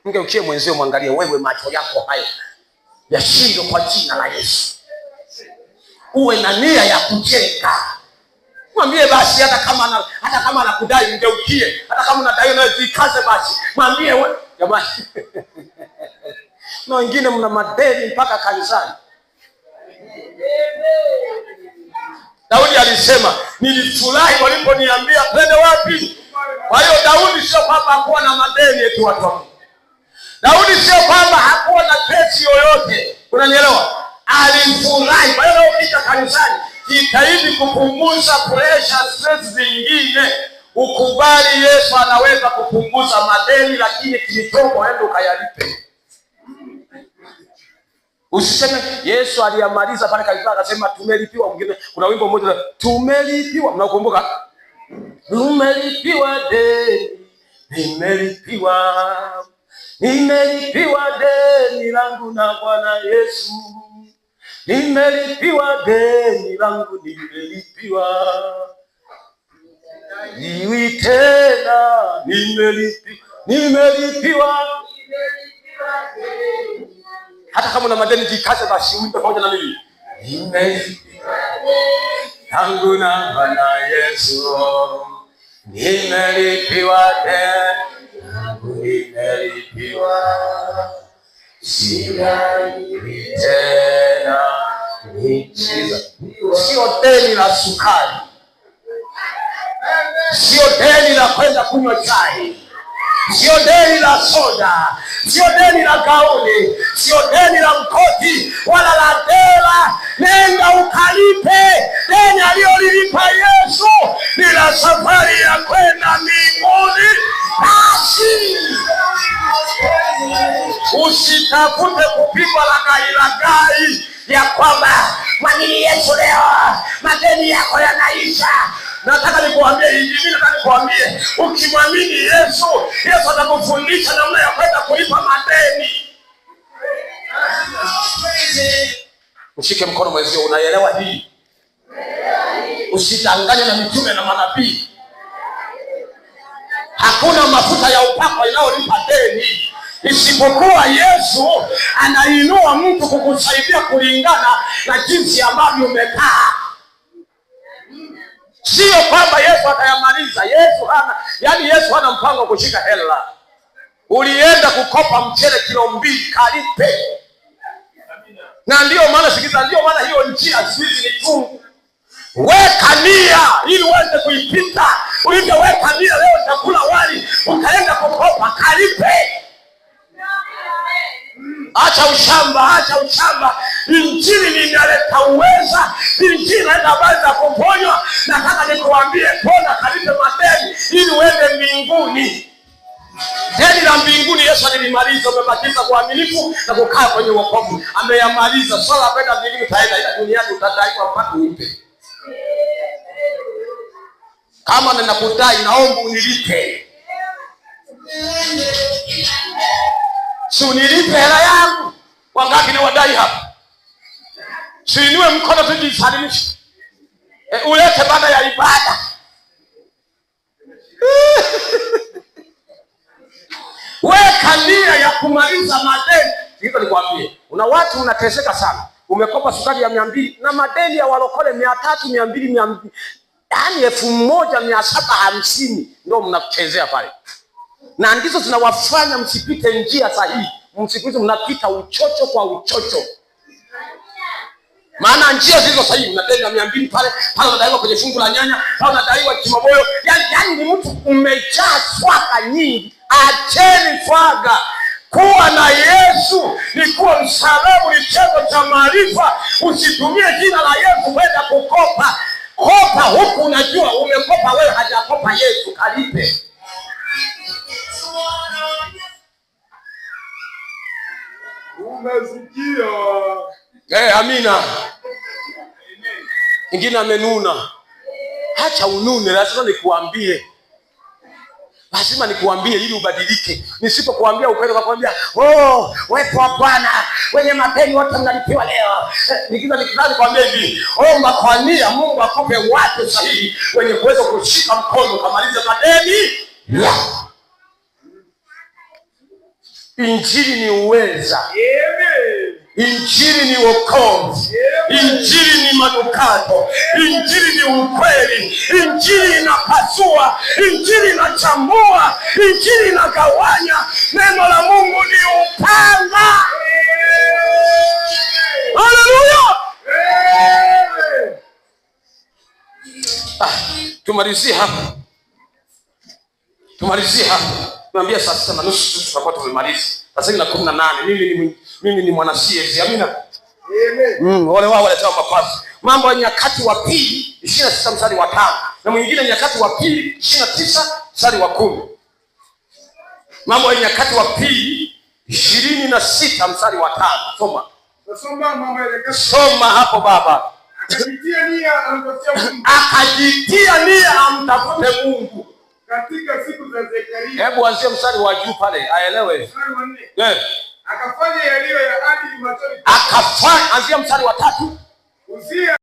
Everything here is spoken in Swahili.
Mgeukie mwenzio, mwangalie wewe, macho yako hayo yashindwe kwa jina la Yesu. Uwe na nia ya kujenga. Mwambie basi, hata kama anakudai mgeukie, hata kama unadai nawe jikaze basi, mwambie we jamani. Na wengine mna madeni mpaka kanisani. Daudi alisema nilifurahi waliponiambia twende wapi. Kwa hiyo Daudi sio kwamba hakuwa na madeni eti watu wa Mungu. Daudi sio kwamba hakuwa na kesi yoyote, unanielewa? Alifurahi. Kwa hiyo ukija kanisani, jitahidi kupunguza pressure, stress zingine. Ukubali Yesu anaweza kupunguza madeni, lakini kilichopo ende ukayalipe. Usiseme Yesu aliyamaliza pale kanisani akasema tumelipiwa. Mwingine kuna wimbo mmoja tumelipiwa, mnakumbuka? Tumelipiwa deni, nimelipiwa, nimelipiwa deni langu na Bwana Yesu, nimelipiwa deni langu, nimelipiwa iwi tena, nimelipiwa, nimelipiwa. Hata kama una madeni jikaze basi, uimbe pamoja na mimi, nimelipiwa langu na Bwana Yesu, nimelipiwa deni langu, nimelipiwa, sidaiwi tena. Sio deni la sukari, sio deni la kwenda kunywa chai, sio deni la soda, sio deni la gauni, sio deni la mkoti wala la dela. Nenda ukalipe deni aliyolilipa Yesu, ni la safari ya kwenda mbinguni. Basi usitafute kupigwa laghai laghai ya kwamba mwamini Yesu leo madeni yako yanaisha. Nataka nikuambie hivi, mimi nataka nikuambie, ukimwamini Yesu, Yesu atakufundisha namna ya kwenda kulipa madeni. Mshike mkono mwenzio, unaelewa hii? Usidanganywe na mitume na manabii. Hakuna mafuta ya upako inayolipa deni isipokuwa Yesu anainua mtu kukusaidia kulingana na jinsi ambavyo umekaa. Sio kwamba Yesu atayamaliza. Yesu hana, yaani Yesu hana mpango wa kushika hela. Ulienda kukopa mchele kilo 2, kalipe. Na ndiyo maana sikiza, ndiyo maana hiyo njia siku ni chungu. Weka nia ili uweze kuipita. Ulivyoweka nia, leo nitakula wali, ukaenda kukopa, kalipe. Acha ushamba, acha ushamba. Injili inaleta uweza, injili inaleta habari za kuponywa. Nataka nikuambie, pona, kalipe madeni ili uende mbinguni. Deni la mbinguni Yesu alilimaliza. Umebakiza uaminifu na kukaa kwenye wokovu, ameyamaliza. Swala la kwenda mbinguni utaenda, ila duniani utadaiwa mpaka uipe. Kama ninakudai, naomba unilipe. Si unilipe hela yangu. Wangapi ni wadai hapa? Siinue mkono tujisalimishe. Ulete baada ya ibada. Weka nia ya kumaliza madeni. Sikiliza nikwambie, una watu unateseka sana. Umekopa sukari ya 200 na madeni ya walokole 300, 200, 200, yaani 1750 ndio mnachezea pale. Na ndizo zinawafanya msipite njia sahihi. Msipite, mnapita uchocho kwa uchocho. Maana njia zilizo sahihi, unadai na 200 pale, pale unadaiwa kwenye fungu la nyanya, pale unadaiwa kimaboyo. Yaani ni mtu umejaa swaga nyingi. Acheni swaga. Kuwa na Yesu ni kuwa msalamu, ni chanzo cha maarifa. Usitumie jina la Yesu kwenda kukopa. Kopa huku unajua umekopa wewe, hajakopa Yesu, kalipe. Umesikia? Amina. Ingine amenuna. Acha unune, lazima nikuambie. Lazima nikuambie ili ubadilike. Nisipokuambia ukweli utakwambia, oh, wepo wa Bwana, wenye madeni wote mnalipiwa leo. Nikiza nikwambie hivi, omba kwa nia Mungu akupe watu sahihi wenye kuweza kushika mkono ukamaliza madeni yako. Injili ni uweza. Injili ni wokovu. Injili ni manukato. Injili ni ukweli. Injili inapasua. Injili inachambua. Injili inagawanya. Neno la Mungu ni upanga. Haleluya! Ah, tumalizie hapa, tumalizie hapa. Tuambia saa 6:30 tutakuwa tumemaliza. Sasa na 18. Mimi ni mwana CS. Amina. Wale wao waletewa mapazi. Mambo ya Nyakati wa Pili 26 mstari wa 5 na mwingine Nyakati wa Pili 29 mstari wa 10. Mambo ya Nyakati wa Pili 26 mstari wa 5. Soma. Nasoma Mambo ya Nyakati. Soma hapo baba. Akajitia nia amtafutie Mungu. Akajitia nia amtafute Mungu. Katika siku za Zekaria. Hebu anzie mstari wa juu pale aelewe. Mstari wa 4. Akafanya yaliyo ya adili machoni. Akafanya, anzia mstari wa 3. Uzia